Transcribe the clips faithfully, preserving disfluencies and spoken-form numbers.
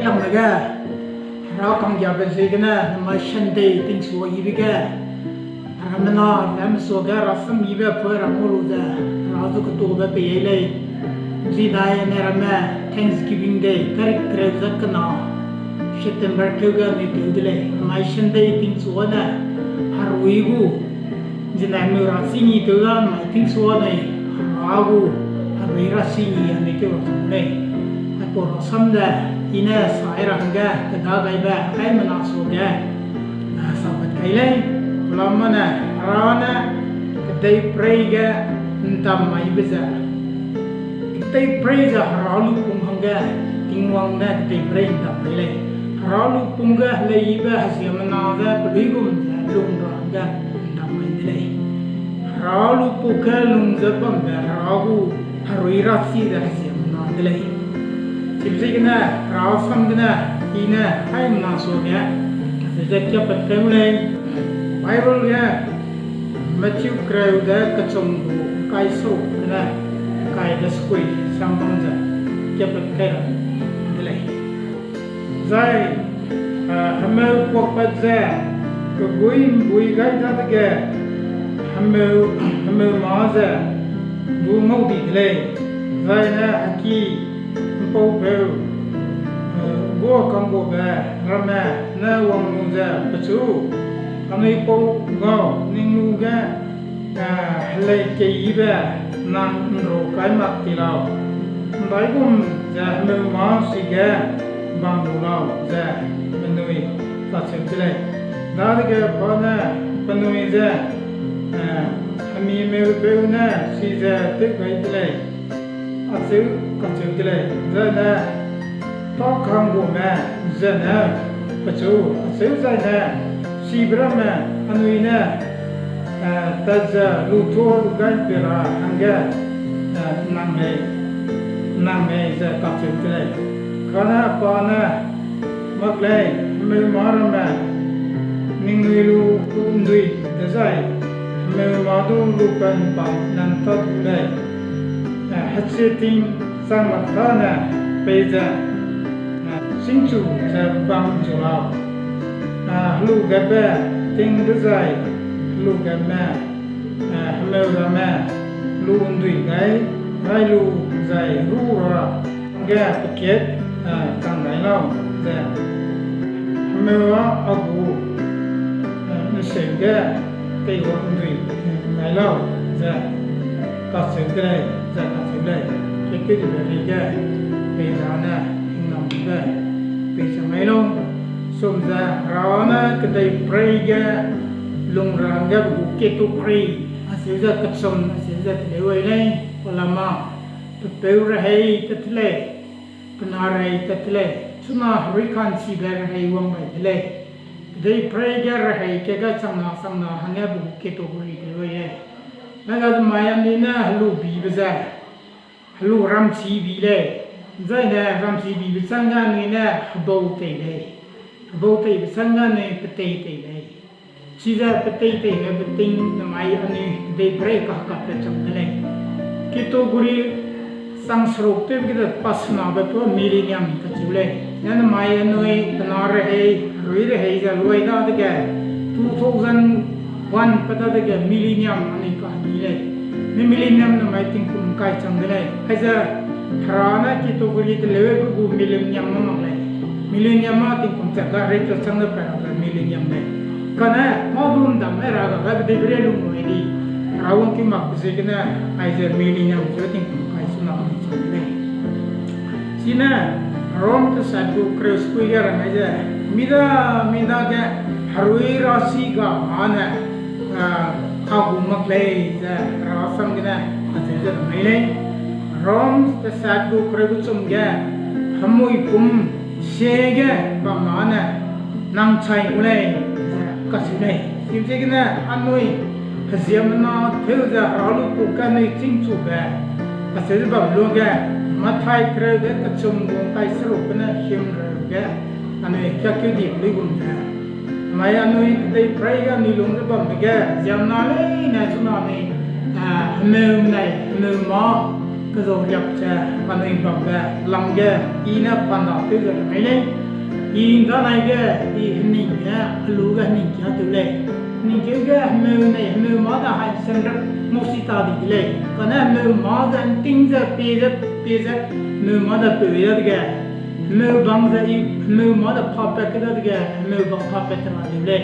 Dangme ge, Hera kanggiabe ziegene, namai Sunday tingchu yibe ge, Hera mena, Hera mesuage, Hera sam yibe pui Hera ngau lu ze, Hera zu ketuabe pei lei. Zi dai ne ramme Thanksgiving Day, tarik kereu ze kena, September keu ge anui tew de lei. Namai Sunday tingchu ne, herui gu, zi dai meu ra sini tew da namai tingchu anui, Hera gu, herui ra sini anui tew ra chang lei. Aipau rasam ze, i ne sai ra hangge, keda gaibe, haimena suage, a, sapat kai lei, pelamane, Hera ne, kedeiprei ge, ndam maibe ze, kedeiprei ze Hera lupung hangge, Tingwang ne kedeiprei ndam mai lei. Hera lupung ge heleibe heziemmena ze, peluigum ze, lung ra hangge, ndam mai de lei. Hera lupung ge lung ze bambe Hera gu, herui ra si ze heziemmena de lei. Chibe ziegene, Hera sam gene, i ne, haimena suage, acheu ze kiapat kai gu lei. Bible ge, Matthew kereu de kechum gu kai seruk gene, kai de sekui sam bam ze, kiapat kai ra de lei. Zai, a, hemeu puakpat ze, pebui mbui gai dadege, hemeu, hemeu mâ ze, du ngau di de lei. Zai ne heki mpaupeu, a, guâ kangguabe ramme ne wang lu ze pechu, anui pau gau, ning lu ge, a, helei keiyibe nang nrau kai mak ti lau. Ndaigum ze hemeu mâ suige bam lu lau ze penui kacheu de lei. Dadege pa ne penui ze, a, hemi meupeu ne chize tew gai de lei. Acheu kacheu de lei. Zai ne, pa kangguame zene pechu acheu zai ne, chibe ramme anui ne, a, tat ze lutua lu gai be ra hangge, a, nang mei, nang mei ze kacheu de lei. Kane pa ne, mak lei, hemeu mâ ramme, ningnui lu ’ndui dezai, hemeu mâ du lu pen bam nan ta du lei. A, hechie ting chang mak tâne peize, a, chîngchu ze bam zu lau. A, helu gatbe ting dezai, helu gatme, a, hemeu ramme, lu ’ndui gai, rai lu zai ru ra, ge pekat, a, chang gai lau, ze, hemeu â a gu, a, ’nseu ge, teiwang ’ndui, a, gai lau, ze, kacheu de lei, ze kacheu lei, kekeu dibe rei ge, pei ra ne, hingnam dibe, pei chang gai lau, sum ze, Hera ne kedeiprei ge, lung ra hangge pe gu category, acheu ze kechum, acheu ze teleu ai lei, pelama, pepeu rehei tat te lei, pena rehei tat te lei, chuna herui ka'nchibe rehei wang gai de lei. Kedeiprei ge rehei ke ge changna changna hangge pe gu category teleu ai lei. Nega ze mai anui ne helu bibe ze, helu ramchi bi lei. Zai ne ramchi bibe chang ge anui ne hebau tei lei. Hebau teibe chang ge anui petei tei lei. Chize petei teibe beting namai anui kedeiprei kahekatbe chang de lei. Category chang seruk tewbe ge ze pasenabe pe millennium kacheu lei. Ne namai anui pena rehei, herui rehei ze luai dadege two thousand one pe dadege millennium anui kaheni lei. Ne millennium namai tingkum kai chang de lei. Aize Hera ne category teleu pe gu millennium ma mak lei. Millennium ma tingkum chak ga rei ta chang de pa ra millennium lei. Kane mâ du ’ndam ne ra ga ga kedeiprei lung lu ai di. Hera wangkeu makbe ziegene, aize millennium ze tingkum kai chuna anui chang de lei. Chine, Rom tesat gu kereu sekui ge rang ai ze, mida, midage, herui ra si ga mâ ne, a, a gu mak lei ze, Hera sam gene, acheu ze rang ai lei. Rom tesat gu kereu kechum ge, hemui pum sie ge bam mâ ne, nang chai gu lei, ze kacheu lei. Chibe ziegene anui, heziemmena tew ze Hera lupung ge anui chîngchube, acheu ze bam luage, Mathai kereu de kechum gu kai seruk gene himreu ge, anui kiakeu di luigum ze. Mai anui kedeiprei ge anui lung ze bambe ge, ziemmena leine chuna anui, a, hemeu menai, hemeu mâ, Kezau riak ze, anui bambe lam ge, i ne panda tew ze lemei lei. I ’ndanai ge, i hening ge, helu ge hening kia tew lei. Hening keu ge, hemeu nei, hemeu mâ de hai senrak mausi ta di de lei. Kane hemeu mâ ze ’nting ze, pie ze, pie ze, hemeu mâ de peu dadege, hemeu bang ze i, hemeu mâ de phapat ke dadege, hemeu bang phapat te ra di lei.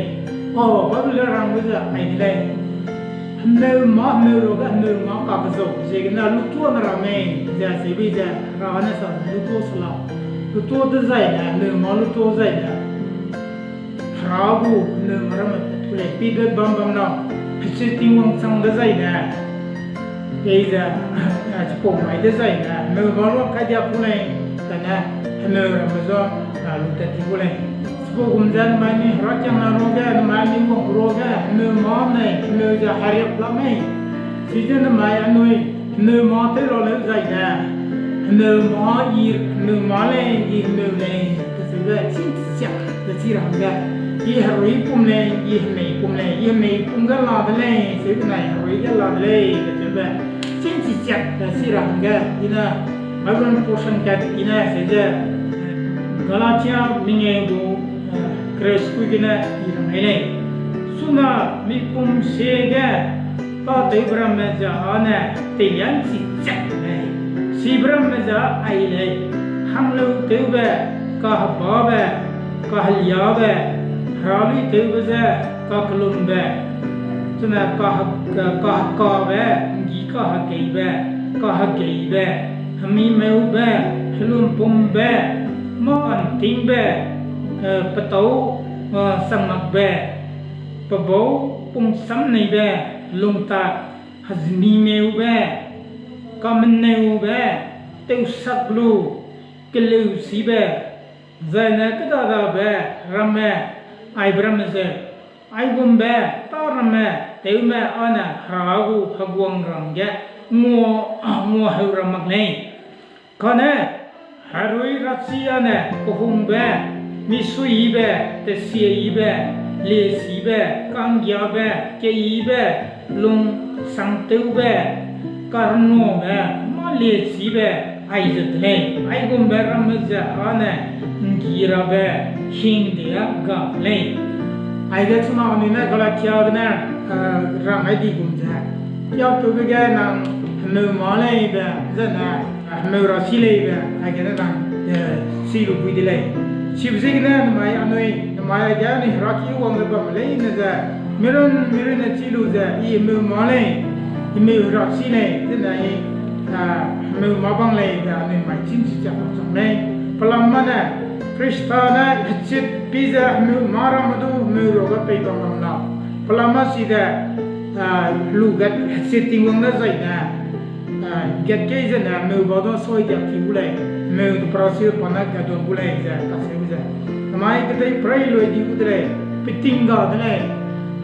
Pau Bible le rangbe ze ai de lei. Hemeu mâ, hemeu ruage, hemeu mâ kakezau ziegene lutua ne ra mei, ze zeibei ze, Hera ne sa ze lutua se lau. Lutua dezaine, hemeu mâ lutua zaine, Hera gu hemeu mâ ramme pat gu lei, pibe bam bam lau, hechit Tingwang chang dezaine, peize, chipau mai dezaine, hemeu mâ lua kai diak gu lei, kane, hemeu ramme zua, lutat ti gu lei. Chipau gum ze namai ni herakiangna ruage, namai ni wang ruage, hemeu mâ nei, hemeu ze hariak la mei. Chize namai anui, hemeu mâ tew la leu zaine, hemeu mâ i, hemeu mâ lei, i hemeu lei, kacheube chîngchichiak ze chi ra hangge, i herui pum lei, i hemei pum lei, i hemei pum ge la de lei, cheu benai herui ge la de lei, kacheube chîngchichiak ze chi ra hangge, i ne, Bible portion kat i ne, cheu ze, Galatia mengeu gu, eh, kereu sekui gene i rang ai lei. Chuna mipum sie ge tâtewbe ramme ze â ne teilia ’nchi chak lei. Chibe ramme ze ai lei: hangleutewbe, kahebabe, kaheliabe, heraluitewbe ze kakellumbe, chuna kahe-, kahekabe, ’nggi kahekeibe, kahegeibe, hemimeube, helumpumbe, mâ-’ntingbe, eh, petâu, eh, changmakbe, pebau pungsamneibe, lungtak, hezimimeube, kameneube, tewsak lu, keleuchibe, zai ne kêdadabe ramme, aibe ramme ze, aigumbe tâ ramme tewme â ne Hera gu heguangram ge ngua, nguaheu ra mak lei. Kane herui rachi â ne kehungbe, misuiyibe, tesiayibe, liechibe, ka'nggiabe, keyibe, lungsangtewbe, karenobe, mâ-liechibe, aize de lei. Aigumbe ramme ze â ne ’nggi rabe hingde â ga de lei. Aige chuna anui ne Galatia gene, eh, rang ai di gum ze, kiakeube ge nang hemeu mâ lei be, zene, eh, hemeu rachi lei be, aigene nang, eh, chi lu bui de lei. Chibe ziegene namai anui, namai aige anui heraki wang ze bamme leine ze, mirun, mirunne chi lu ze, i hemeu mâ lei, hemeu rachi lei, zene i, eh, hemeu mâ bang lei ze anui mai chîngchichiak chang lei. Pelam mâ ne, Khrista ne hechit pi ze hemeu mâ ramme du hemeu ruage pei bam bam lau. Pelam mâ chi de, ah, lu gat hechit Tingwang ne zaine, ah, gat kei zene hemeu ba du soi diak ti gu lei, hemeu du perachi pa ne gat dun gu lei ze kacheu ze, namai kedei pray lui di gu de lei, peting ga de lei,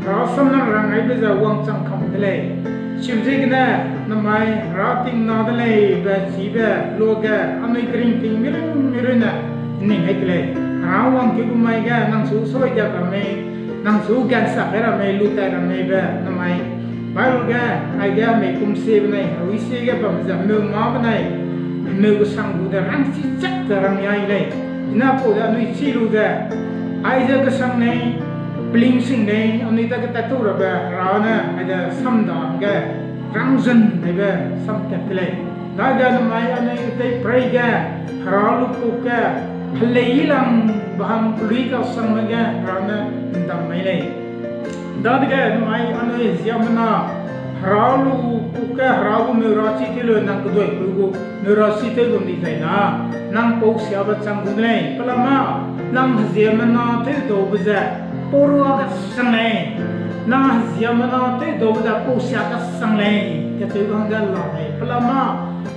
Hera sam ne rang aibe ze wangchang kam de lei. Chibe ziegene namai Hera ting na de lei be chibe luage anui keringting mirun mirunne ning ai ke lei. Hera wangkeu gu mai ge nang su soi diak ra mei, nang su gansa kai ra mei, lu tai ra mei be namai Bible ge, aige mei kum sie benai herui sie ge bam ze hemeu mâ benai hemeu kesang gu de rangchi chak ze rang ai lei. Ina pau de anui chi lu ze, aize kesang lei, peling sing lei, anui dage tat tu rabe Hera ne aide samda hangge rangzun neibe samtat de lei. Dage namai anui kedei pray ge, Hera lu puk ge, helei lang bahang pelui kasangme ge Hera ne ’ndam mai lei. Dadege namai anui ziemmena Hera lu puk ge Hera gu meurachi tew lu nang keduipeu gu meurachi tew gum di zai na, nang pau siabe chang gu de lei. Pelam mâ nang heziemmena tewdaube ze pau ruage sang lei. Nang heziemmena tewdaube ze pau sia kesang lei, kacheu hangge la lei. Pelam mâ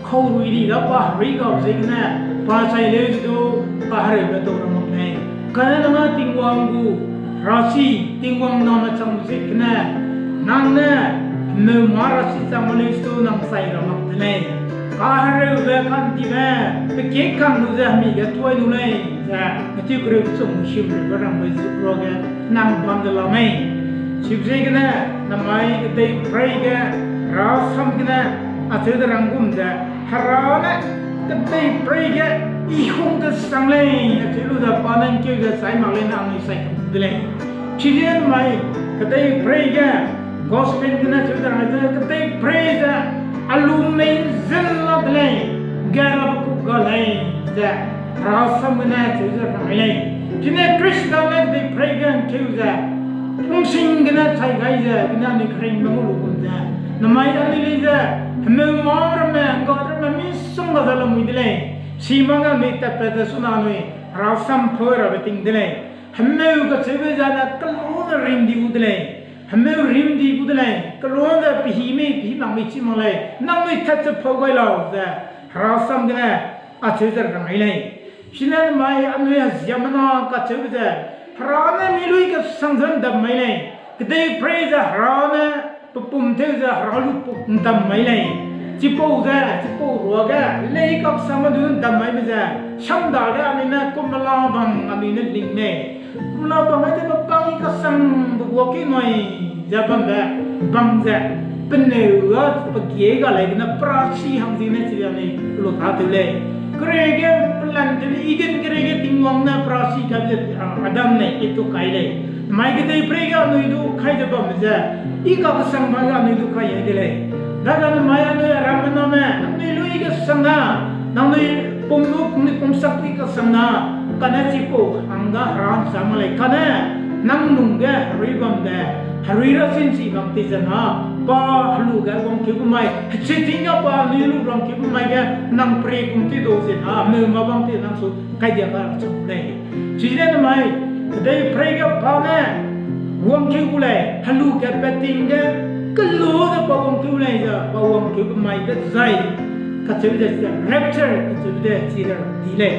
kaurui di da pa herui gau ziegene, pa chai leu ze du, pa hereube dau ra mak lei. Kane nang â Tingwang gu rachi, Tingwang name chang ziegene, nang ne hemeu mâ rachi chang ma leu ze du nang chai ra mak de lei. Kahereube ka'ndibe, pe kie kang lu ze hemi ge tuai lu lei, ze Matthew kereu kechum himreu ge rangbe zu ruage nang bam de la mei. Chibe ziegene, namai kedei pray ge, Hera sam gene, Acheu de rang gum ze, Hera ne, kedeiprei ge, I hung kesang lei, acheu lu ze pa ne ’ngkeu ze chai mak lei ne anui sai kam de lei. Chide mai, kedeiprei ge, gospel gene cheu de rang ze, kedeiprei ze, a lu mei ’nzen la de lei, ge rabe kuk ga lei, ze, Hera sam gene cheu ze rang lei. Chine Khrista ne kedeiprei ge ’ngkeu ze, pungsing gene chai gai ze, gene anui keringbe ngau lu gum ze, namai anui lei ze, hemeu mâ ramme, ’ngga ramme, misongga ze lamui de lei. Chimage anui tatpat ze suna anui, Hera sam pau rabe ting de lei. Hemeu kacheube ze ne kelu ze rim di gu de lei. Hemeu rim di gu de lei. Kelu ze pehî mei, pehî mak mei chi mak lei. Nangnui tat ze pau gai lau ze, Hera sam gene, acheu ze rang lei. Chine mai anui heziemmena kacheube ze, Hera ne mi lui kesang ze ’ndam mai lei. Kedeiprei ze Hera ne, pe pum tew ze Hera lu puk ’ndam mai lei. Chipau ze, chipau ruage, lei kaksangme du ’ndam maibe ze, samdage anui ne kumla bang anui ne ling lei. Kumla bang ai de pe bang I kasangbe guakeu nui ze bambe, bang ze, peneu a pe gie ga lei gene prasi hang ziegene chi anui lu tâtew lei. Kere ge plan tew Eden kere ge Tingwang ne prasi kai ze, a, Adam ne Eve du kai lei. Namai kedeiprei ge anui du kai ze bam ze, I kakesang bang ge anui du kai ai de lei. Dage namai anui arammename, nangnui lui kesang na, nangnui pum du, nangnui pum sak I kesang na, kane chipau hangge Hera ’nsa mak lei, kane nang lungge herui bambe, herui ra chin chi bam tei ze na, pa helu ge wangkeube mai, hechi ting ga pa anui lu wangkeube mai ge, nang pere kum tei dau ze na, hemeu mâ bang tei nang su kai dia ga chang lei. Chine namai, kedeiprei ge pa ne, wangkeu gu lei, helu ge peting ge, kelu ze pa wangkeu lei ze, pa wangkeube mai ge zai, kacheu ze, rapture kacheu de chi ra di lei.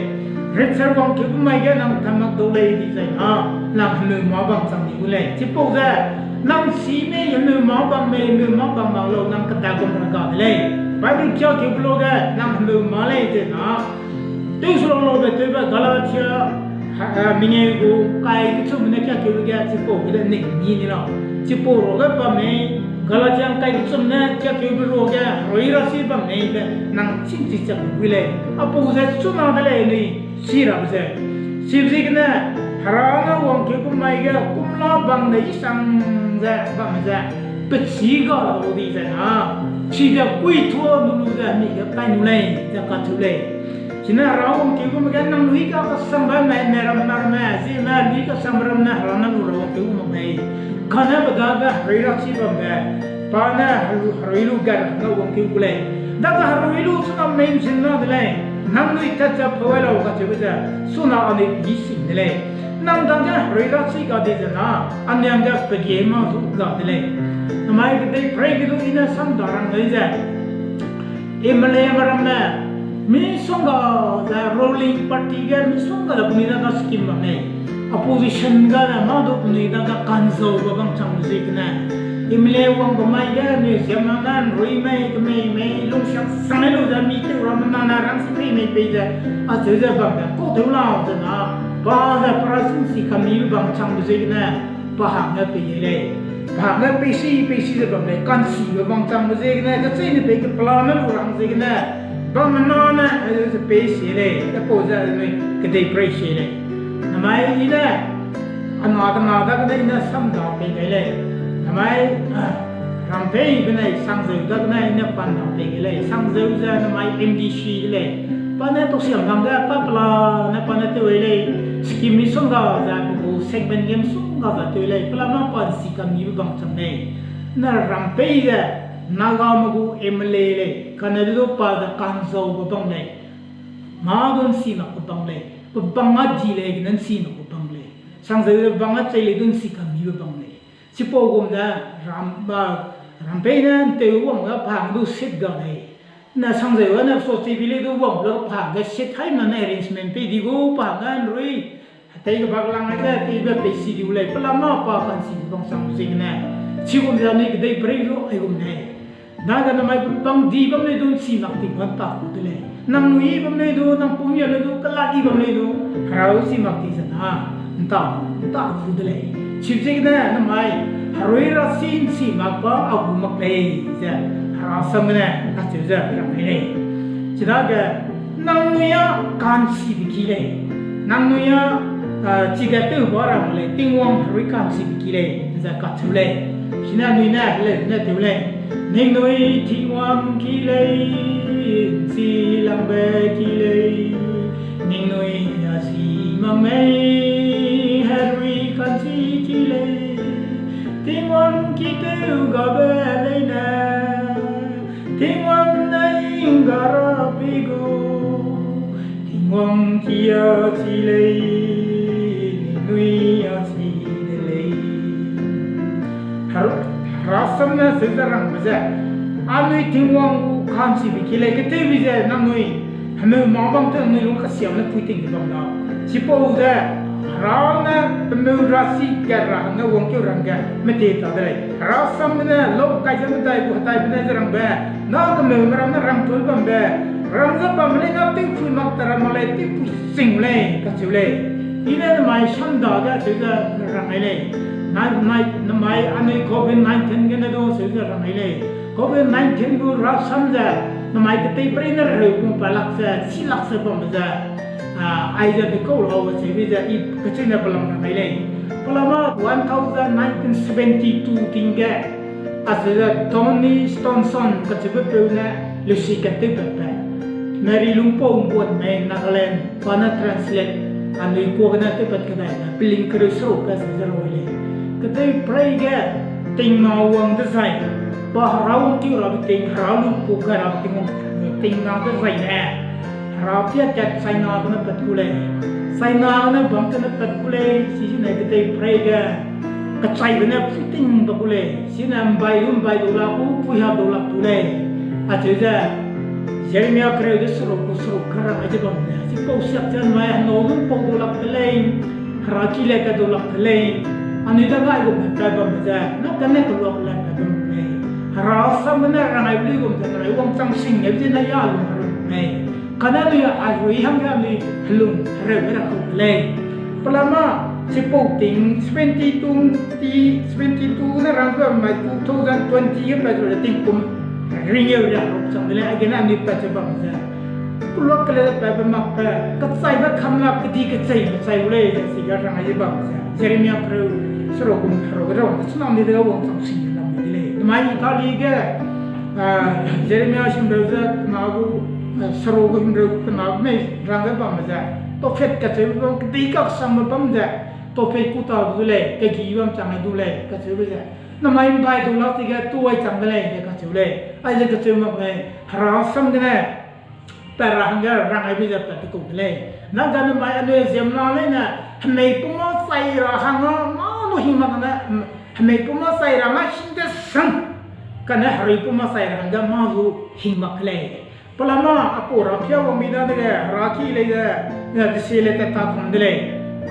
Rapture wangkeube mai ge nang tam mak dau lei di zai na, nang hemeu mâ bang chang di gu lei. Chipau ze, nang si mei hemeu mâ bam mei, hemeu mâ bam mak lau nang keda gum ra ga de lei. Bible kiakeube lu ge nang hemeu mâ lei ze na, tew su lau laube tewbe Galatia, ha, mengeu gu kai kechum ne kiakeu ge chipau ge de ning ni ni lau. Chipau ruage bam mei, Galatia kai kechum ne kiakeube ruage, herui ra si bam mei be, nang chîng chi chak gu lei. Apau ze chuna de lei ni, si rabe ze. Chibe ziegene, Hera ne wangkeube mai ge, kumla bang de I sang ze, bam ze, pechî ga lau di ze na. Chide puitua lu lu ze mi ge kai nu lei, ze kacheu lei. Chine Hera wangkeube mai ge nang lui kakesangbe me, ne ram na ramme, ziemme lui kasangbe ram ne Hera ne lu ra wangkeu mak lei. Kane pe dage herui ra chi bambe, pa ne helu, herui lu gat ra ne wangkeu gu lei. Dage herui lu chuna mei ’nzin la de lei. Nangnui tat ze pau ai lau kacheube ze, chuna anui pi sing de lei. Nang dage herui ra chi ga di ze na, anui hangge pegie ma du ga de lei. Namai kedeiprei ge du I ne samda rang lei ze, M L A me ramme, misongga ze ruling party ge misongga ze penui dage scheme bam lei. Opposition ga ne mâ du penui dage kanzaube bang chang lu ziegene, M L A wangbe mai ge anui ziemmena ne ’nrui mei, kemei mei, lungsiaksang lu ze mi tew rammena ne rangsi pei mei pei ze, acheu ze bambe kau tew lau ze na, pa ze prasi ’nsi kamibe bang chang lu ziegene, pa hangge pei lei. Pa hangge peisi, peisi ze bam lei, ka'nchibe bang chang lu ziegene, kecheîne pei kepelame lu rang ziegene, bammena ne, acheu ze peisi lei, apau ze anui kedeiprei si lei. Namai I ne, ana kena dagene I ne samda pei gai lei. Namai, rampei benai sangzeu dagene I ne panda pei gai lei. Sangzeu ze namai M D C de lei. Pa ne tuksiam hangge pa pela ne pa ne tew lei. Scheme misongga ze pe gu segment ge misongga ze tew lei. Pelama pa ’nsi kamibe bang chang lei. Ne rampei ze Nagame gu M L A lei. Kane du pa ze kanzaube bang lei. Mâ du ’nsi mak pe bang lei. Pe bang a di lei gene ’nsi mak pe bang lei. Sangzeu ze bang a chei lei du ’nsi kamibe bang lei. Chipau gum ze ram, rampei ne ’ntew wang ge pa hang du seat ga lei. Ne sangzeu ne so chibi lei du wang lu pa hangge seat haimena ne arrangement pei di gu pa hangge ’nrui. Hetei kebak lang ai ze teibe peisi di gu lei, pelama pa ka'nchibe bang chang lu ziegene. Chigum ze anui kedeiprei du aigum lei. Dage namai pe bang di bam lei du ’nsi mak ting ba ’nta gu de lei. Nang nui bam lei du, nang pum ya lei du, kela di bam lei du, Hera du ’nsi mak ting ze na, ’nta, ’nta gu de lei. Chibe ziegene namai, herui ra si ’nsi mak ba a gu mak lei ze, Hera Hera sam gene kacheu ze rang ai lei. Chidage, nangnui â ka'nchibe ki lei. Nangnui â, ah, chige tew ba rang lei, Tingwang herui ka'nchibe ki lei, ze kacheu lei. Chine anui ne, heleu ne tew lei. Ningnui Tingwang ki lei, ’nchi langbe ki lei. Ningnui â chi mak mei, herui ka'nchi ki lei. Tingwang ki tew gabe leine, Tingwang ne ’ngga ra pei gu, Tingwang ki â chi lei, ningnui â chi de lei. Her-, Hera sam ne cheu ze rangbe ze, anui Tingwang gu ka'nchibe ki lei, ketewbi ze nangnui hemeu mâ bam tew nangnui lung kesiam ne pui ting ze bam lau. Chipau ze, Hera ne pemeu ra si kat ra hangge wangkeu rangge mete ta de lei. Hera sam gene lop kai ze medai gu hedai benai ze rangbe, na kemeume ram ne rangpeu bambe, rang ze bamme lei na tewpui mak ta ra mak lei, tewpui sing lei, kacheu lei. I ne nemai sam dage cheu ze rang ai lei. Nai, nai, nemai anui covid nineteen gene du cheu ze rang ai lei. Covid nineteen gu rasam ze, nemai keteiperei ne reu gu pa lak ze, chi lak ze bambe ze, ah, aize dekau lau cheube ze, i kechine pelam rang ai lei. Pelama one thousand nineteen seventy-two ting ge, acheu ze Tony Stonson kacheube peu ne leusi kat tewpatbe, Mary Lungpau Nguanmei, Nagaland, pa ne translate, anui kuagene tewpat kedai ne, peling kereu seruk ge acheu ze rau lei. Keteiperei ge tingna wang dezai, pa Hera wangkeu rabe ting, Hera lungpau gai rabe ting wang, tingna dezai ne, Hera pia kat China gene pat gu lei. China gene bam tene pat gu lei, chine keteiperei ge kechaibe ne pui ting ba gu lei. Chine ’mbai lu ’mbai dau lak gu, pui ha dau lak du lei. Acheu ze, Jeremia kereu de seruk gu seruk kerang ai ze bam ze, chipau siak ze mai henau lu ’mpau dau lak de lei, Hera ki le tat dau lak de lei, anui dage aigum ne pat bam ze, na kane keluak le pat bam lei. Hera sam gene rang ai lu gum ze, nai wangchang sing ne ze na ya lu rang lei. Kane anui a herui hangge anui helung hereu ge ra kau de lei. Pelama, chipau ting seventy-two, ti, seventy-two ne rang ze mai two thousand twenty ge pat lu le tingkum ringeu le ruk chang de lei, aigene anui pat ze bam ze, keluak kele pat be mak pe, kechaibe kam lak kedi kecheibe chai gu lei, ze chige rang ai ze bam ze. Jeremia kereu seruk gu seruk ge rang, chuna mi de wangchang sing lam de lei. Nemai Italy ge, ah, Jeremia himreu ze kena gu, ah, seruk gu himreu kena gu mei rang ze bam ze, tophet kacheube bam, kedei kaksambe bam ze, tophet ku ta du lei, kegi bam chang du lei, kacheube ze. Nemai ’mbai du lak chige tuai chang de lei, ze kacheu lei. Aize kacheu mak lei, Hera sam gene pat ra hangge rang aibe ze pat de kau de lei. Nagane mai anui ziemmena leine, hemei pum mâ chai ra hangge mâ du hing mak ne, hemei pum mâ chai ra mâ hing de sang, kane herui pum mâ chai ra hangge mâ du hing mak lei. Pelama apau ra pia wang mi dadege, Hera ki lei ze, ne desie le tat ta kam de lei.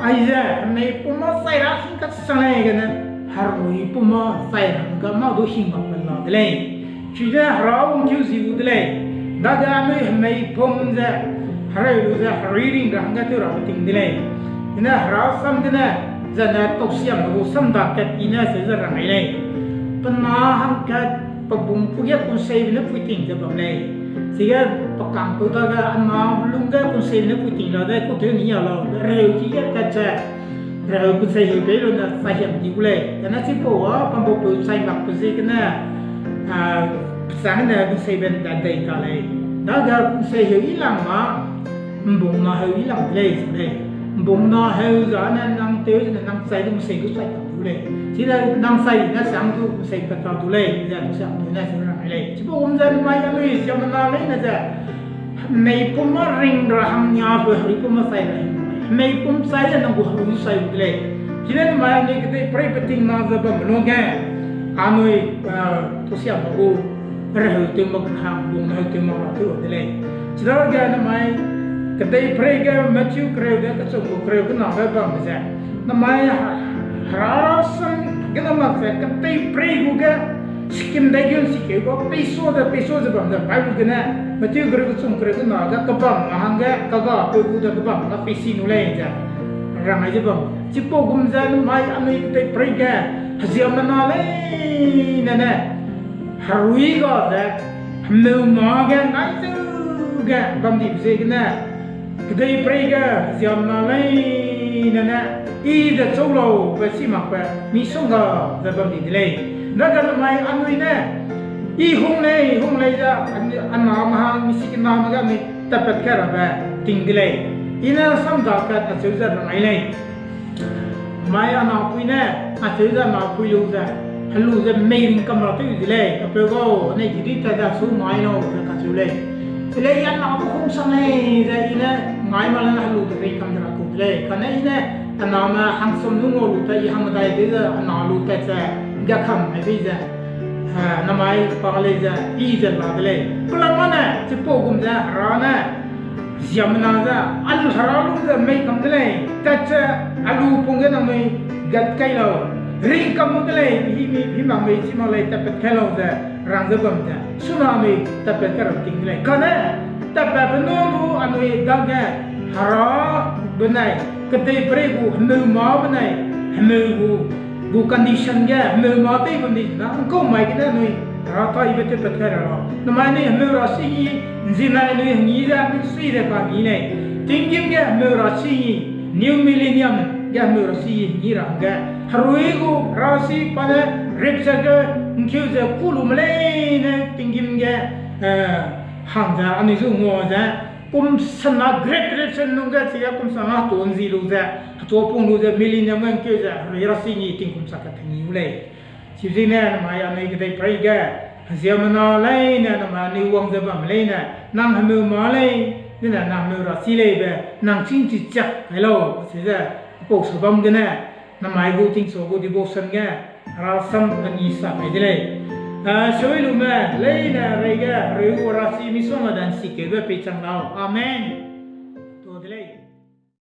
Aize hemei pum mâ chai ra hing kasang lei gene, herui pum mâ chai ra hangge mâ du hing mak pe la de lei. Chide Hera wangkeu zi gu de lei. Dage anui hemei pum ze, hereu lu ze herui ring ra hangge tew rabe ting de lei. Ine Hera sam gene, zene tausiame gu sam da kat i ne acheu ze rang ai lei. Pe na hangkat pe bung pu ge kunseibe ne pui ting ze bam lei. Chige pe kangpeu dage ana lung ge kunseibe ne pui ting la de, kuteu ni a lau, reu ki ge tat ze, reu kunsei heu pei lu ne chai hiam di gu lei. Kane chipau a pambaupeu chai mak pe ziegene, ah, pe chang ne kunseibe ’nda dei ta lei. Dage kunsei heu i lang ma, ’mbung na heu i lang de lei ze lei. ’Mbung na heu zane nang tew zene nang chai de kunsei du chai ta du lei. Chine nang chai ne chang du kunsei ’nda ta du lei, ze kunsei ’nda ne chang rang ai lei. Chipau gum ze nemai anui ziemmena leine ze, hemei pum mâ ring ra hangge herui pum mâ chai ra hang. Hemei pum chai ze nang gu herui du chai gu de lei. Chine nemai anui kedeiperei peting na ze bamme lungge, anui, ah, tausiame gu reheu tew mak hang, bung heu tew mak ra tew de lei. Chidage nemai kedeiperei ge Matthew kereu de kechum gu kereu kenabe bambe ze, nemai Hera sam gene mak ze kedeiperei gu ge scheme dai ge ’nsikeu ba peisua ze, peisua ze bam ze Bible gene, Matthew kereu kechum kereu kena ge kebam hangge kagapeu gu de kebam ga peisi nu lei ze rang ai ze bam. Chipau gum ze nemai anui kedeiperei ge heziemmena leine ne herui ga ze, hemeu mâ ge, nai zeu ge, bam dibe ziegene, kedeiperei ge, ziemmena leine ne, I ze chau laube chi makbe, misongga ze bam di de lei. Dage namai anui ne, I hung lei, hung lei ze, a name hang, misikiname ge anui tatpat kai rabe ting de lei. I ne samda kat acheu ze rangai lei. Mai a napui ne, acheu ze napui lu ze, helu ze mei ringkam ra tew de lei, apeu gau, anei gidi tat da su ngai lau ze kacheu lei. Lei a na du hungsang lei ze I ne ngai ma le ne helu de ringkam de ra ku de lei. Kane I ne a name hangsam lu ngau lu ta I hangmedai de ze a na lu tat ze, ga kam mai bei ze, namai pa lei ze, I ze la de lei. Pelamane, chipau gum ze, Hera ne, ziemmena ze, a Hera lu ze mei kam de lei, tat ze, a lu pung ge nangnui gat kai lau, ringkam de lei, himi, himang mei chi mak lei, tatpat kai lau ze, rang ze bam ze, suna anui tatpat kai ra ting de lei. Kane, tatpatbe nu du anui dage, Hera benai, kedeiperei gu, hemeu mâ benai, hemeu gu, gu condition ge, hemeu mâ tei bam di na, ngkau mai gene anui, Hera taibe tewpat kai ra lau. Namai anui hemeu ra si ngi, nzinai anui hengî ze, anui sui ze ka ngi lei. Tinggîm ge hemeu ra si ngi, New Millennium ge hemeu ra si ngi ra hangge. Herui gu ra si pa ne, rapture ge, ngkeu ze ku lu me leine, tinggîm ge, eh, hang ze, anui zu ngua ze, kum sana Great Tribulation nung ge chige kum sana hetu nzi lu ze, hetu pung lu ze, millennium ge ngkeu ze, herui ra si ngi tingkum sa kat hengî u lei. Chibe ziegene namai anui kedeiperei ge, ziemmena leine namai anui wang ze bam leine, nang hemeu mâ lei, zene nang hemeu ra si leibe, nang chîngchi chiak kai lau, chize, apau sa bam gene, namai gu tingsa gu devotion ge, Hera sam anui sa kai de lei. Eh, sui lume, leine reige, herui gu ra si misongga dan sikeube peichang lau. Amen.